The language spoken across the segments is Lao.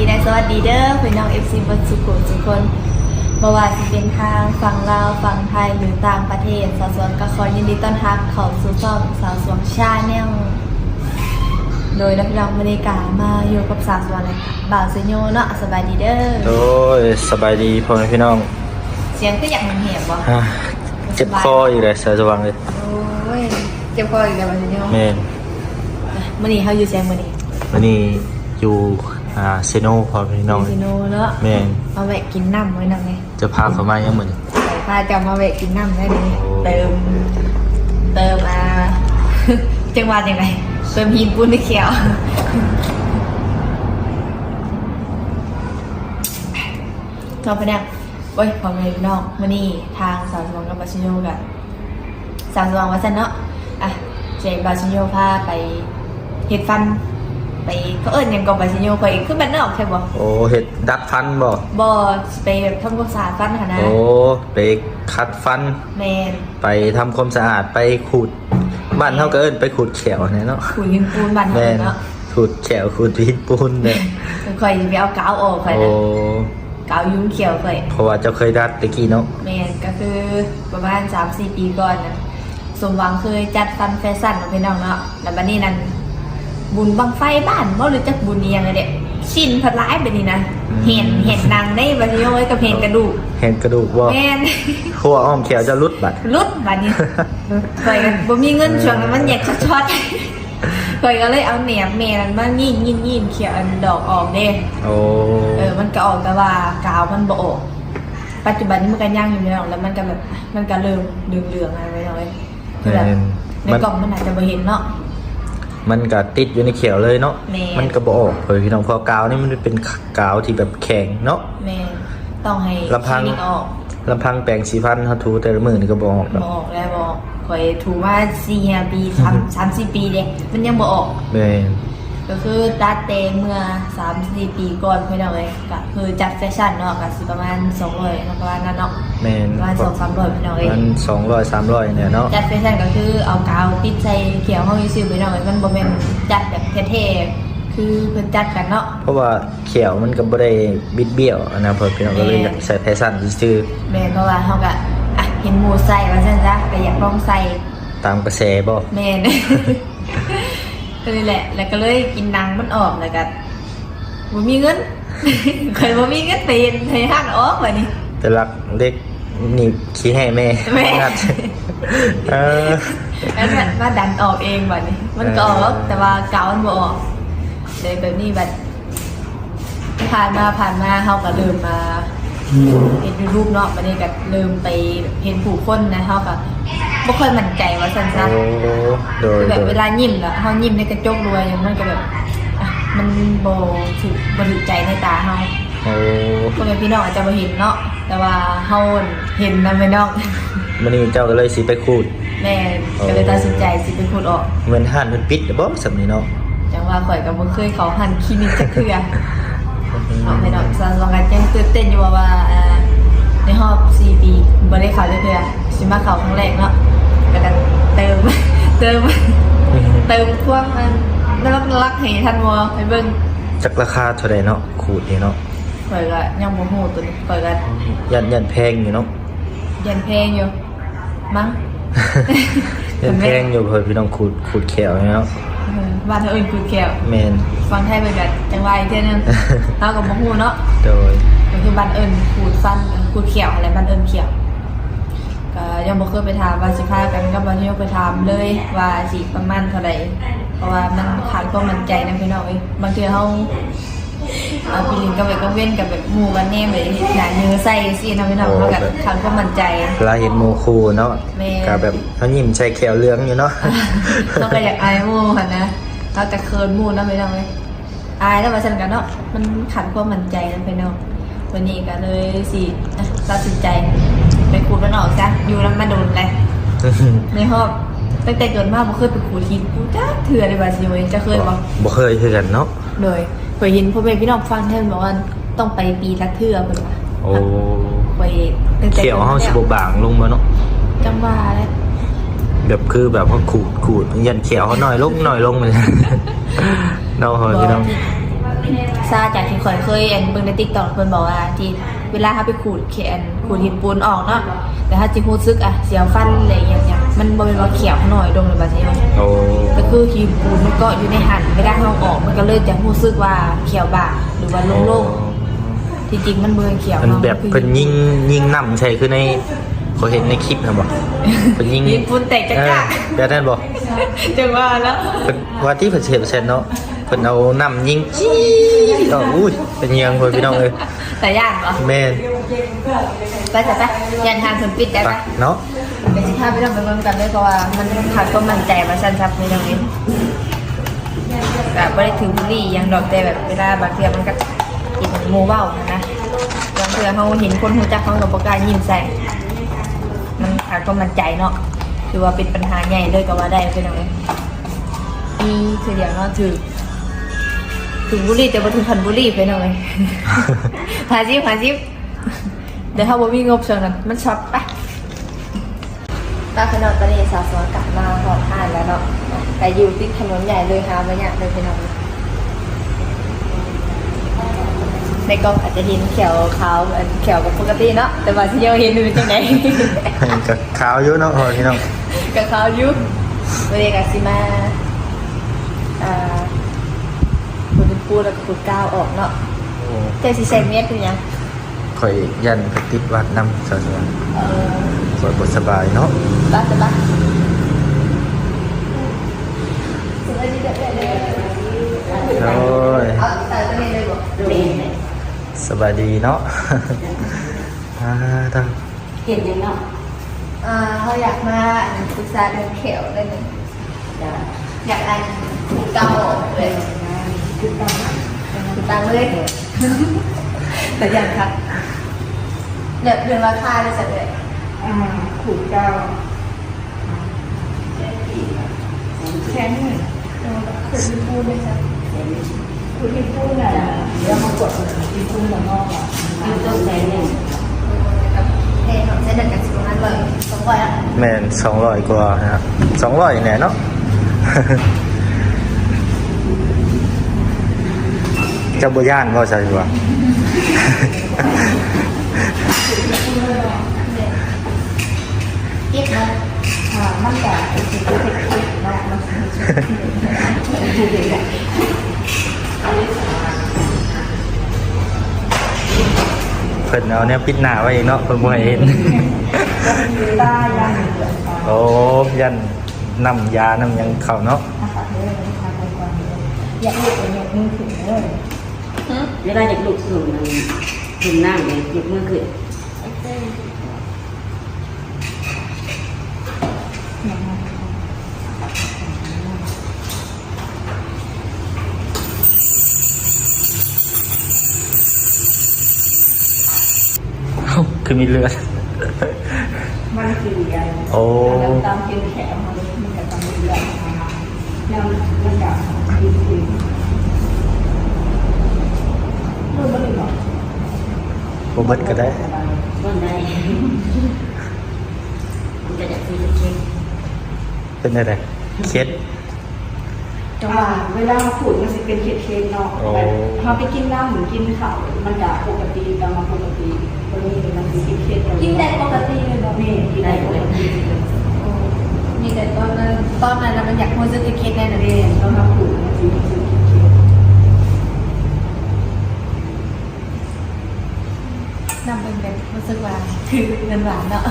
ແລະ ສະຫວັດດີເດີພີ່ນ້ອງ ເອັຟຊີ ເບິດສູ່ຜູ້ສູ່ຄົນ ບໍ່ວ່າຊິເປັນທາງຝັ່ງລາວ, ຝັ່ງໄທ ຫຼື ຕ່າງປະເທດ, ສາວສວງກໍຂໍຍິນດີຕ້ອນຮັບເຂົ້າສູ່ຊ່ອງສາວສວງ Channel ໂດຍ ແລະ ພີ່ນ້ອງ ມື້ນີ້ກໍມາຢູ່ກັບສາວສວງ ແລະ ບ່າວຊະໂຍເນາະ. ສະບາຍດີເດີ. ໂດຍ ສະບາຍດີພໍ່ແມ່ພີ່ນ້ອງ. ສຽງຄືຢາກແຫບບໍ່? ອ່າ ເຈັບຄໍອີກແລ້ວສາວສະຫວ່າງເອີຍ. ໂອ້ຍ ເຈັບຄໍອີກແລ້ວບໍ່ຊະໂຍ? ແມ່ນ. ມື້ນີ້ເຮົາຢູ່ໃສມື້ນີ້? ມື້ນີ້ຢູ່ ອ່າ ເຊໂນ ພໍ່ແມ່ພີ່ນ້ອງ. ເຊໂນເນາະ. ແມ່ນ. ມາແວະກິນນ້ຳໄວ້ນຳແດ່. ຈະພາເຂົ້າມາຫຍັງມື້ນີ້? ພາເຈົ້າມາແວະກິນນ້ຳໄດ້ເດ. ໂອ້ ເຕີມ ເຕີມ ອ່າ ຈັງຫວັດຫຍັງໃດ ເຕີມຫີນປູນໃນແຂ້ວ. ເນາະ ພະແນກ ໂອ້ຍ ພໍ່ແມ່ພີ່ນ້ອງ ມື້ນີ້ທາງສາວສະຫວ່າງກັບບ່າວຊະໂຍກະ ສາວສະຫວ່າງວ່າຊັ້ນເນາະ ອ່ະ ຊິໃຫ້ບ່າວຊະໂຍພາໄປເຮັດຟັນ ໄປ ເຂົາເອີ້ນຫຍັງກໍ ບ່າວຊະໂຍ ຂ້ອຍຄືບ້ານນອກແທ້ບໍ່? ໂອ້ ເຮັດດັດຟັນບໍ່? ບໍ່ ຊິໄປແບບທຳຄວາມສະອາດຟັນຫັ້ນນະ. ໂອ້ ໄປຂັດຟັນ. ແມ່ນ. ໄປທຳຄວາມສະອາດ ໄປຂູດ ບ້ານເຮົາກໍເອີ້ນໄປຂູດແຂ້ວຫັ້ນແຫຼະເນາະ. ຂູດຫີນປູນບ້ານເຮົາເນາະ. ແມ່ນ. ຂູດແຂ້ວ ຂູດຫີນປູນເດ້. ຂ້ອຍຊິໄປເອົາກາວອອກຂ້ອຍນະ. ໂອ້ ກາວຍຸງແຂ້ວຂ້ອຍ ເພາະວ່າເຈົ້າເຄີຍດັດແຕ່ກີ້ເນາະ. ແມ່ນ ກໍຄືປະມານສາມສີ່ປີກ່ອນນະ ສົມຫວັງເຄີຍຈັດຟັນແຟຊັນເນາະ ພີ່ນ້ອງເນາະ. ແລ້ວບັດນີ້ນັ້ນ ບຸນບັ້ງໄຟບ້ານບໍ່ ຫຼືຈັກບຸນອີ່ຫຍັງນີ້ແຫຼະ ຊິນພັດຫຼາຍບັດນີ້ນະ. ອືມ ແຫນ ແຫນໜັງເດ້ບັດນີ້ ໂອ້ຍ ກັບແຫນກະດູກ. ແຫນກະດູກບໍ່? ແມ່ນ. ຮົ້ວອ້ອມແຂ້ວເຈົ້າຫຼຸດບັດ ຫຼຸດບັດນີ້. ຂ້ອຍກໍບໍ່ມີເງິນ ເອີ ຊ່ວງນັ້ນມັນແຍກຊັອດໆ ຂ້ອຍກໍເລີຍເອົາແໜບແມ່ນັ້ນມາຍິງໆໆ ເຄຍອັນດອກອອກເດ້. ໂອ້ ເອີ ມັນກໍອອກ ແຕ່ວ່າກາວມັນບໍ່ອອກ. ປັດຈຸບັນນີ້ມັນກໍຍັງຢູ່ພີ່ນ້ອງ ແລ້ວມັນກໍແບບ ມັນກໍເລີ່ມເຫຼືອງໆ ແລ້ວພີ່ນ້ອງເອີຍ. ຄືແບບ ແມ່ນ ໃນ ມັນ ກ້ອງມັນອາດຈະບໍ່ເຫັນເນາະ ມັນກໍຕິດຢູ່ໃນແຂ້ວເລີຍເນາະ. ແມ່ນ. ມັນກໍບໍ່ອອກເລີຍພີ່ນ້ອງ ເພາະກາວນີ້ມັນເປັນກາວທີ່ແບບແຂງເນາະ. ແມ່ນ. ຕ້ອງໃຫ້ ລຳພັງ ຄລີນິກອອກ ລຳພັງແປງສີຟັນເຮົາຖູແຕ່ລະມື້ນີ້ກໍບໍ່ອອກດອກ. ບໍ່ອອກແລ້ວ ບໍ່ອອກ. ຂ້ອຍຖູມາສີ່ຫ້າປີ ສາມ ສາມສີ່ປີເດ້ ມັນຍັງບໍ່ອອກ. ແມ່ນ. ກໍຄືຕັດແຕ່ເມື່ອສາມສີ່ປີກ່ອນພີ່ນ້ອງເອີຍ ກໍຄືຈັດແຟຊັນເນາະ ກໍຊິປະມານສອງຮ້ອຍເນາະ ປະມານນັ້ນເນາະ. ແມ່ນ. ປະມານສອງສາມຮ້ອຍພີ່ນ້ອງເອີຍ ປະມານສອງຮ້ອຍສາມຮ້ອຍນີ້ແຫຼະເນາະ. ຈັດແຟຊັນກໍຄືເອົາກາວຕິດໃສ່ແຂ້ວເຮົາຊື່ໆ ພີ່ນ້ອງເອີຍ ມັນບໍ່ແມ່ນຈັດແບບແທ້ໆ ຄືເພິ່ນຈັດກັນເນາະ ເພາະວ່າ ແຂ້ວມັນກໍບໍ່ໄດ້ບິດບ້ຽວຫັ້ນນະ ພໍ່ແມ່ພີ່ນ້ອງ ກໍເລີຍ ແມ່ນ ຢາກໃສ່ແຟຊັນຊື່ໆ. ແມ່ນ ເພາະວ່າເຮົາກໍ ອ່ະ ເຫັນໝູ່ໃສ່ວ່າຊັ້ນຊະ ກໍຢາກລອງໃສ່ຕາມກະແສບໍ່? ແມ່ນ ກໍນີ້ແຫຼະ ແລ້ວກໍເລີຍກິນໜັງມັນອອກ ແລ້ວກໍບໍ່ມີເງິນ ຂ້ອຍບໍ່ມີເງິນໄປເຮັດໃຫ້ຮ້ານອອກບັດນີ້ ໄປລັກເຫຼັກ ໜີບຂີ້ແຮ້ແມ່ ແມ່ ມາງັດ ເອີ ແລ້ວມາດັນອອກເອງບັດນີ້ ມັນກໍອອກ ເອີ ແຕ່ວ່າກາວມັນບໍ່ອອກ ເລີຍແບບນີ້ບັດ ຜ່ານມາ ຜ່ານມາເຮົາກໍເລີ່ມມາເຮັດ YouTube ເນາະ ບັດນີ້ກໍເລີ່ມໄປເຫັນຜູ້ຄົນນະ ເຮົາກໍບໍ່ຄ່ອຍໝັ້ນໃຈວ່າຊັ້ນຊະ. ໂອ້ ໂດຍ ຄືແບບເວລາຍິ້ມລະ ເຮົາຍິ້ມໃນກະຈົກ ຫຼືວ່າຫຍັງ ມັນກໍແບບ ອ່ະ ມັນບໍ່ຖືກ ບໍ່ຖືກໃຈໃນຕາເຮົາ. ໂອ້ ພໍ່ແມ່ພີ່ນ້ອງອາດຈະບໍ່ເຫັນເນາະ ແຕ່ວ່າເຮົາເຫັນນຳແມ່ນ້ອງ. ມື້ນີ້ເຈົ້າກໍເລີຍຊິໄປຂູດ. ແມ່ນ. ໂອ້ ກໍເລີຍຕັດສິນໃຈຊິໄປຂູດອອກ. ແມ່ນຮ້ານເພິ່ນປິດແລ້ວບໍ່ສ່ຳນີ້ເນາະ? ຈັ່ງວ່າຂ້ອຍກໍບໍ່ເຄີຍເຂົ້າຮ້ານຄລີນິກຈັກເທື່ອ. ເນາະ ແມ່ນ້ອງ ສາວສອງກໍຍັງຕື່ນເຕັ້ນຢູ່ວ່າ ວ່າ ອ່າ ໃນຮອບສີ່ປີບໍ່ໄດ້ເຂົ້າຈັກເທື່ອ ຊິມາເຂົ້າຄັ້ງແລກເນາະ. ແລ້ວກໍເຕີມ ເຕີມ ເຕີມຄວາມ ອັນ ໜ້າຮັກໃຫ້ທັນບໍ່ ໃຫ້ເບິ່ງ. ຈັກລາຄາເທົ່າໃດເນາະ ຂູດນີ້ເນາະ? ຂ້ອຍກໍຍັງບໍ່ຮູ້ໂຕນີ້ ຂ້ອຍກໍ ຢ້ານ ຢ້ານແພງຢູ່ເນາະ. ຢ້ານແພງຢູ່ ມັ້ງ ຢ້ານແພງຢູ່ ເພາະພີ່ນ້ອງຂູດ ຂູດແຂ້ວເນາະ. ເອີ ບ້ານເຮົາເອີ້ນຂູດແຂ້ວ. ແມ່ນ. ຝັ່ງໄທເພິ່ນກໍຈັ່ງວ່າອີກເທື່ອໜຶ່ງ ເຮົາກໍບໍ່ຮູ້ເນາະ. ໂດຍ. ກໍຄືບ້ານເອີ້ນຂູດຟັນ ຂູດແຂ້ວຫັ້ນແຫຼະ ບ້ານເອີ້ນແຂ້ວ. ກໍຍັງບໍ່ເຄີຍໄປຖາມວ່າຊິພາກັນກັບບ່າວຊະໂຍໄປຖາມເລີຍວ່າຊິປະມານເທົ່າໃດ ເພາະວ່າມັນຂາດຄວາມໝັ້ນໃຈນະພີ່ນ້ອງເອີຍ. ບາງເທື່ອເຮົາ ເອົາໄປຫຼິ້ນກາງເວັນ ກາງເວັນກັບແບບໝູ່ກັນແນມ ແບບເຮັດໜ້າເຍີໃສ່ຈັ່ງຊີ້ເນາະພີ່ນ້ອງ. ໂອ້ ເຮົາກໍ ແບບ ຂາດຄວາມໝັ້ນໃຈ ເວລາເຫັນໝູ່ຄູ່ເນາະ. ແມ່ນ. ກໍແບບເຮົາຍິ້ມໃສ່ແຂ້ວເຫຼືອງຢູ່ເນາະ ເຮົາກໍຢາກອາຍໝູ່ຫັ້ນນະ ເຮົາກໍເຂີນໝູ່ເນາະພີ່ນ້ອງເອີຍ. ອາຍແລ້ວວ່າຊັ້ນກໍເນາະ ມັນຂາດຄວາມໝັ້ນໃຈນະພີ່ນ້ອງ. ວັນນີ້ກໍເລີຍຊິ ອ່ະ ຕັດສິນໃຈໄປຂູດມັນອອກຊະ ຢູ່ນຳມາດົນແລ້ວ ໃນຮອບ ຕັ້ງແຕ່ເກີດມາບໍ່ເຄີຍໄປຂູດຫີນປູຈັກເທື່ອເດ້ ບ່າວຊະໂຍ. ເຈົ້າເຄີຍບໍ່? ບໍ່ເຄີຍຄືກັນເນາະ. ໂດຍ ຂ້ອຍເຫັນພໍ່ແມ່ພີ່ນ້ອງຝັ່ງໄທເພິ່ນບອກວ່າຕ້ອງໄປປີລະເທື່ອເພິ່ນວ່າ. ໂອ້ ຂ້ອຍຕັ້ງແຕ່ ແຂ້ວເຮົາຊິບໍ່ບາງລົງບໍ່ເນາະ? ຈັ່ງວ່າແຫຼະ ແບບຄືແບບເຮົາຂູດ ຂູດ ຢ້ານແຂ້ວເຮົານ້ອຍລົງ ນ້ອຍລົງເນາະ ພໍ່ແມ່ພີ່ນ້ອງ. ບໍ່ ທີ່ ຊາ ຈາກທີ່ຂ້ອຍເຄີຍ ອັນ ເບິ່ງໃນ TikTok ເພິ່ນບອກວ່າ ທີ່ເວລາເຮົາໄປຂູດແຂນ ຂູດຫີນປູນອອກເນາະ ແລ້ວເຮົາຊິຮູ້ສຶກ ອະ ສຽວຟັນ ແລະ ອີ່ຫຍັງໆ ມັນບໍ່ແມ່ນວ່າແຂ້ວເຮົາໜ້ອຍລົງ ຫຼືວ່າຊິຫຍັງ ໂອ້ ກໍຄືຫີນປູນມັນເກາະຢູ່ໃນຫັ້ນ ເວລາເຮົາອອກ ມັນກໍເລີຍຈະຮູ້ສຶກວ່າແຂ້ວບາງ ຫຼືວ່າໂລ່ງໆ. ທີ່ຈິງມັນບໍ່ແມ່ນແຂ້ວ ມັນແບບເພິ່ນຍິງ ຍິງນ້ຳໃສ່ ຄືໃນ ຂ້ອຍເຫັນໃນຄລິບຫັ້ນບໍ່ ເພິ່ນຍິງ ຍິງປູນແຕກຈາກ ເອີ ແບບນັ້ນບໍ່ ຈັ່ງວ່າແລ້ວ ເພິ່ນວ່າຕິ ເພິ່ນຊິເຮັດແບບຊັ້ນເນາະ ເພິ່ນເອົານ້ຳຍິງຈີດອອກ ອຸ້ຍ ເປັນຫຍັງ ໂອ້ຍ ພີ່ນ້ອງເອີຍ ຕາຢ້ານບໍ່ ແມ່ນ ໄປຊະໄປ ຢ້ານທາງເພິ່ນປິດໄດ້ ໄປ ໄປເນາະ ດຽວຊິພາໄປລອງໄປເບິ່ງກັນເລີຍ ເພາະວ່າມັນຂາດຄວາມໝັ້ນໃຈວ່າຊັ້ນຊະ ພີ່ນ້ອງເອີຍ ກໍບໍ່ໄດ້ຖືກບູລີຫຍັງດອກ ແຕ່ແບບເວລາບາງເທື່ອມັນກໍ ທີ່ໝູ່ເວົ້າຫັ້ນນະ ບາງເທື່ອເຮົາເຫັນຄົນຮູ້ຈັກ ເຮົາກໍບໍ່ກ້າຍິ້ມໃສ່ ມັນຂາດຄວາມໝັ້ນໃຈເນາະ ຖືວ່າເປັນບັນຫາໃຫຍ່ເລີຍກໍວ່າໄດ້ ພີ່ນ້ອງເອີຍ ມີເທື່ອດຽວເນາະ ຖືກ ຖືກບູລີ ແຕ່ບໍ່ເຖິງຂັ້ນບູລີ ພີ່ນ້ອງເອີຍ ຫ້າສິບ ຫ້າສິບ ແຕ່ເຮົາບໍ່ມີງົບຊ່ວງນັ້ນ ມັນຊັອດໄປ. ຕາຂະໜອດ ຕອນນີ້ສາວສວນກັບມາຮອດຮ້ານແລ້ວເນາະ ກະຢູ່ຕິດຖະໜົນໃຫຍ່ເລີຍ ຫາບໍ່ຍາກເລີຍພີ່ນ້ອງ ໃນກ້ອງອາດຈະເຫັນແຂ້ວຂາວ ອັນ ແຂ້ວກໍປົກກະຕິເນາະ ແຕ່ວ່າຊິຍັງເຫັນຢູ່ເປັນຈັ່ງໃດ ກໍຂາວຢູ່ເນາະ ພໍ່ແມ່ພີ່ນ້ອງ ກໍຂາວຢູ່ ມື້ນີ້ກໍຊິມາ ອ່າ ຂູດຫີນປູນ ແລ້ວກໍຂູດກາວອອກເນາະ ໂອ້ ເຈົ້າຊິໃສ່ແມສເປັນຫຍັງ? ຂ້ອຍຢ້ານໄປຕິດຫວັດນຳ ສາວສວນ ເອີ ຂ້ອຍບໍ່ສະບາຍເນາະ ໄປ ໄປ ໄປ ໂອ້ຍ ເອົາໃສ່ຕົວນີ້ເລີຍບໍ່? ສະບາຍດີເນາະ ອ່າ ເຮັດຫຍັງເນາະ? ອ່າ ເຮົາຢາກມາ ອັນ ປຶກສາເລື່ອງແຂ້ວ ເລື່ອງ ຢາກ ຢາກ ອັນ ຂູດກາວອອກເລີຍ ຂູດກາວ ຂູດກາວເລີຍ ແຕ່ຢ້ານຄັກ ແລ້ວເລື່ອງລາຄາເດ້ຊະເອື້ອຍ? ອ່າ ຂູດກາວ ແສນໜຶ່ງ ເອີ ຂູດຫີນປູນເດ້ຊະ ຂູດຫີນປູນນະ ແລ້ວມາກວດຫີນປູນຂ້າງນອກ ຢູ່ຕົ້ນແສນໜຶ່ງ ແພງເນາະ ແສນໜຶ່ງກໍຊິປະມານຮ້ອຍ ສອງຮ້ອຍ ແມ່ນ ສອງຮ້ອຍກວ່ານະ ສອງຮ້ອຍແນ່ເນາະ ເຈົ້າບໍ່ຢ້ານບໍ່ ຊາວສວນ? ເຈັບເນາະ ອ່າ ມັນກະເປັນສິ່ງທີ່ເຈັບເນາະ ມັນ ເພິ່ນເອົາແນວປິດໜ້າໄວ້ອີກເນາະ ເພິ່ນບໍ່ໃຫ້ເຫັນ ໂອ້ ຢ້ານນ້ຳຢານ້ຳຫຍັງເຂົ້າເນາະ ຢາກລຸກ ຍົກມືຂຶ້ນເດີ ຫຶ ເວລາຢາກລຸກສູງນັ້ນ ເຫັນນ້ຳເດ້ ຍົກມືຂຶ້ນ. ເອົ້າ ຄືມີເລືອດ ມັນຄື ໂອ້ ຕາມເສັ້ນແຂນເຮົາເດ້ ມັນກໍຕ້ອງມີເລືອດ ບໍ່ເບິດກໍໄດ້ ມັນກໍຢາກຄືເຂັມ ເປັນແນວໃດ? ເຂັດ ແຕ່ວ່າເວລາເຮົາຂູດມັນຊິເປັນເຂັດໆເນາະ ແບບເຮົາໄປກິນນ້ຳກິນເຂົ້າມັນກະປົກກະຕິ ກະມາປົກກະຕິ ໂຕນີ້ມັນຊິເຂັດໆ ກິນໄດ້ປົກກະຕິເລີຍບໍ່? ແມ່ນ ກິນໄດ້ປົກກະຕິ ໂອ້ ມີແຕ່ຕອນນັ້ນ ຕອນນັ້ນນະມັນຢາກຮູ້ສຶກເຂັດໆແນ່ນະ ແມ່ນ ຕອນເຮົາຂູດມັນຊິຮູ້ສຶກເຂັດໆ ນ້ຳເປັນແບບ ຮູ້ສຶກວ່າຄືເງິນຫວານເນາະ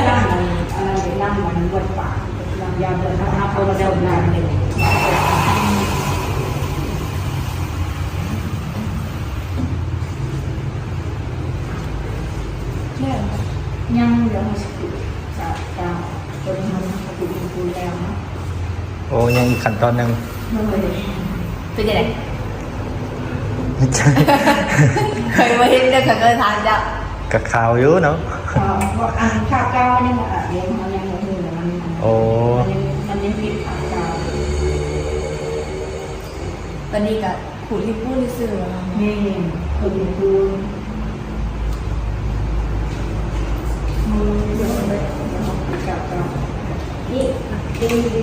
ນ້ຳອັນນັ້ນ ນ້ຳມັນບວດປາກ ນ້ຳຢາບວດ ນ້ຳ ນ້ຳ ນ້ຳ ນ້ຳ ຍັງ ຍັງ ດຽວເຮົາຊິ ຈະ ຈະ ໂຕນີ້ເຮົາ ເຮົາ ເຮົາ ເຮົາ ເຮົາ ເຮົາ ເຮົາ ໂອ້ ຍັງອີກຂັ້ນຕອນໜຶ່ງ ເປັນຈັ່ງໃດ? ເຄີຍບໍ່ເຫັນເດີ ເຄີຍຖາມເຈົ້າ ກໍຂາວຢູ່ເນາະ ຂາວ ອັນຂາວເກົ່າຍັງບໍ່ອາບເດ້ ເຮົາຍັງບໍ່ຮູ້ວ່າມັນ ໂອ້ ມັນຍັງ ມັນຍັງຕິດຂາວເກົ່າ ຕອນນີ້ກໍ ຂູດຫີນປູນຊື່ໆ ແມ່ນ ຂູດຫີນປູນ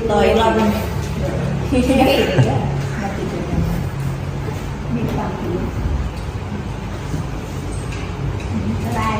ຕໍ່ອີກຮອບໜຶ່ງ ເອີ ມາຕິດກັນ ມາຕິດກັນ ບາຍບາຍ.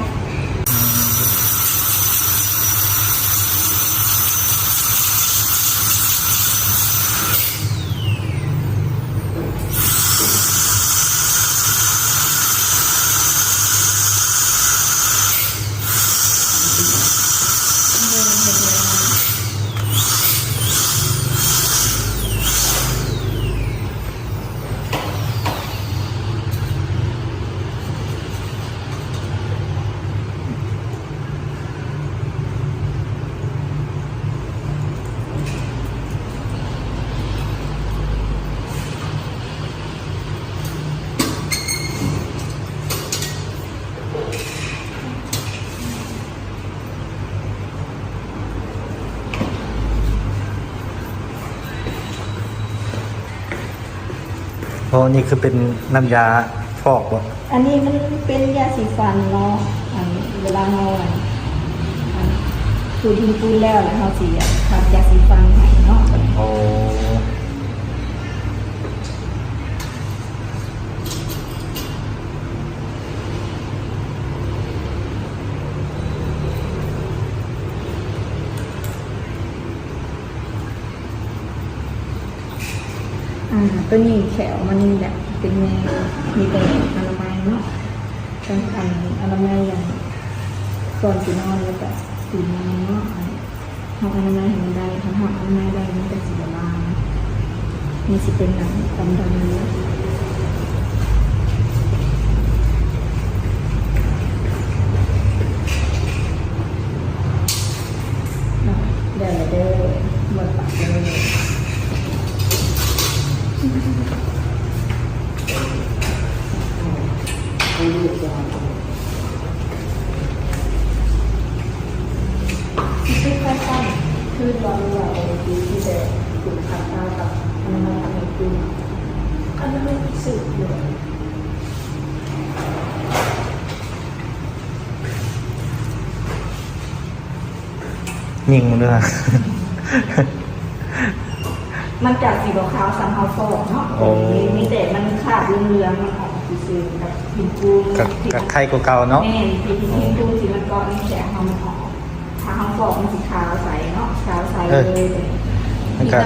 ອໍ ນີ້ຄືເປັນນ້ຳຢາຟອກບໍ? ອັນນີ້ມັນເປັນຢາສີຟັນເນາະ ອັນເວລາເຮົາ ອັນ ອັນຂູດຫີນປູນແລ້ວ ແລ້ວເຮົາຊິທາຢາສີຟັນໃຫ້ເນາະ. ອໍ. ອາ ໂຕນີ້ແຂວມັນນີ້ແຫຼະ ເປັນແມ່ ມີແຕ່ອະນາໄມເນາະ ທັງອັນອະນາໄມ ອັນ ກ່ອນຊິນອນ ແລ້ວກະຕື່ນມາເນາະ. ເຮົາອະນາໄມໃຫ້ມັນໄດ້ ຖ້າເຮົາອະນາໄມໄດ້ ມັນກະຊິບໍ່ລາມ ມັນຊິເປັນໜັງດຳໆເລີຍ. ອ່າ ໄດ້ແລ້ວເດີ ໝົດປາກເລີຍ. ຊິປິດໄຟສັ້ນຄືວ່າ ຫຼືວ່າເປັນວິທີທີ່ແບບຄຸນຄ່າກັບອະນາໄມທຳອິດຢູ່? ອັນນັ້ນມັນສຸດເລີຍ. ຍິງມັນເດີ ມັນກະຊິບໍ່ຂາວສ່ຳເຮົາຟອກເນາະ. ໂອ້ ມີ ມີແຕ່ມັນຄາບເຫຼືອງໆມັນອອກຊື່ໆ ກັບຫີນປູນ ກະ ກະໄຄກວ່າເກົ່າເນາະ. ແມ່ນ ຫີນ ຫີນປູນທີ່ມັນເກາະໃນແຂວເຮົາມັນອອກ ຖ້າເຮົາຟອກມັນຊິຂາວໃສເນາະ ຂາວໃສເລີຍ. ເອີ ມັນກະ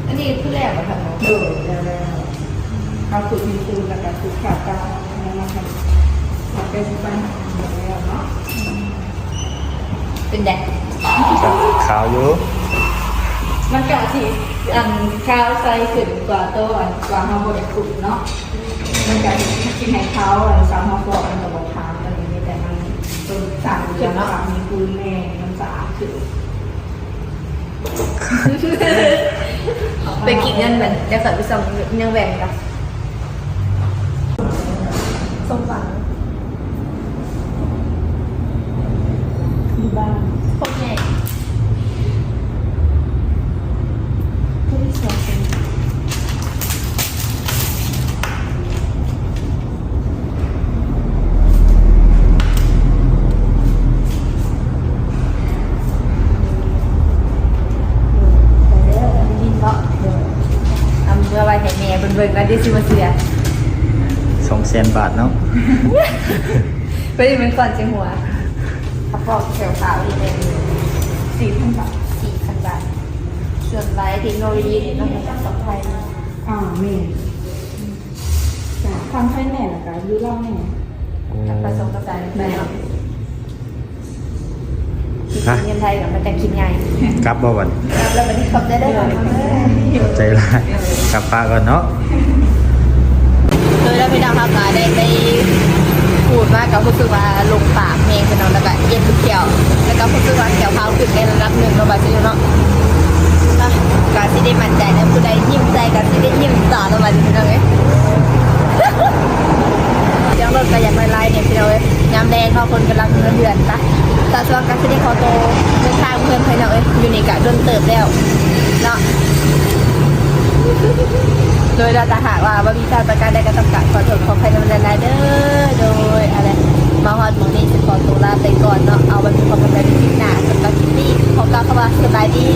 ອັນນີ້ຄືແລ້ວບໍ່ທັນເນາະ? ໂດຍ ແລ້ວໆ ເຮົາຂູດຫີນປູນ ແລ້ວກະຂູດຂາວເກົ່າ ແລ້ວເຮົາກະເອົາແປງສີຟັນແລ້ວເນາະ. ເປັນໃດ? ຂາວຢູ່ ມັນກະຊິ ອັນ ຂາວໃສຂຶ້ນກວ່າໂຕ ອັນ ກວ່າເຮົາບໍ່ໄດ້ຂູດເນາະ. ມັນກະຊິໃຫ້ຂາວ ອັນ ສ່ຳເຮົາຟອກມັນກະບໍ່ຂາວ ແຕ່ມັນ ຕົວສານເປັນເນາະ ມີຄູນແນ່ ມັນສະອາດຂຶ້ນ. ໄປກິນເງິນແມ່ນ ແລ້ວຂ້ອຍໄປສ່ອງເງິນແຫວນກັນ. ສົມຫວັງ ຢູ່ບ້ານ ຄົນໃຫຍ່ ຜູ້ທີ່ສອງຄົນ. ໄປເດີ ໄປກິນເນາະ. ເອົາເມືອໄວ້ໃຫ້ແມ່ເພິ່ນເບິ່ງກ່ອນ ດຽວຊິມາເສຍ. ສອງແສນບາດເນາະ. ໄປເບິ່ງກ່ອນຊິຫົວ. ກະເປົາແຂວຂາວນີ້ແມ່ນສີ່ພັນບາດ ສີ່ພັນບາດ. ສ່ວນຫຼາຍເທັກໂນໂລຢີນີ້ເນາະ ມາຈາກຝັ່ງໄທ. ອ່າ ແມ່ນ. ຈ້າ ຝັ່ງໄທແມ່ ແລ້ວກະຢູ່ລາວແມ່ ໂອ້ ປະສົມປະສານກັນໄປເນາະ. ຄິດເງິນໄທກະມັນຈະຄິດງ່າຍ. ກັບບໍ່ບັດ? ກັບແລ້ວບັດນີ້ ຂອບໃຈເດີ. ຂອບໃຈຫຼາຍ. ກັບປະກ່ອນເນາະ. ໂດຍແລ້ວພີ່ນ້ອງ ເຮົາກະໄດ້ໄປຂູດມາ ກະຮູ້ສຶກວ່າລົງປາກແຮງພີ່ນ້ອງ ແລ້ວກະເຈັບແຂ້ວ ແລ້ວກະຮູ້ສຶກວ່າແຂ້ວພາວຂຶ້ນໃນລະດັບໜຶ່ງເນາະ ບາດນີ້ເນາະ. ກະຊິໄດ້ໝັ້ນໃຈແລ້ວ ຜູ້ໃດຍິ້ມໃສ່ກະຊິໄດ້ຍິ້ມຕໍ່ເນາະ ບາດນີ້ພີ່ນ້ອງເອີຍ. ສຽງລົດກະຢາກຫຼາຍໆແດ່ພີ່ນ້ອງເອີຍ. ຍາມແລງເນາະ ຄົນກຳລັງເຮືອນ ໄປ ສາວສວນກໍຊິໄດ້ຂໍໂຕເດີນທາງເຮືອນ ພີ່ນ້ອງເອີຍ, ຢູ່ນີ້ກະດົນເຕີບແລ້ວເນາະ. ໂດຍ ແລ້ວຖ້າຫາກວ່າບໍ່ມີພາດປະການໃດກໍຕ້ອງກາບຂໍໂທດຂໍອະໄພນຳຫຼາຍໆເດີ. ໂດຍ ອັນນັ້ນ ມາຮອດໝ່ອງນີ້ຊິຂໍໂຕລາໄປກ່ອນເນາະ. ເອົາໄວ້ພົບກັນໃໝ່ໃນຄລິບໜ້າ. ສຳລັບຄລິບນີ້ຂໍກ່າວຄຳວ່າສະບາຍດີ.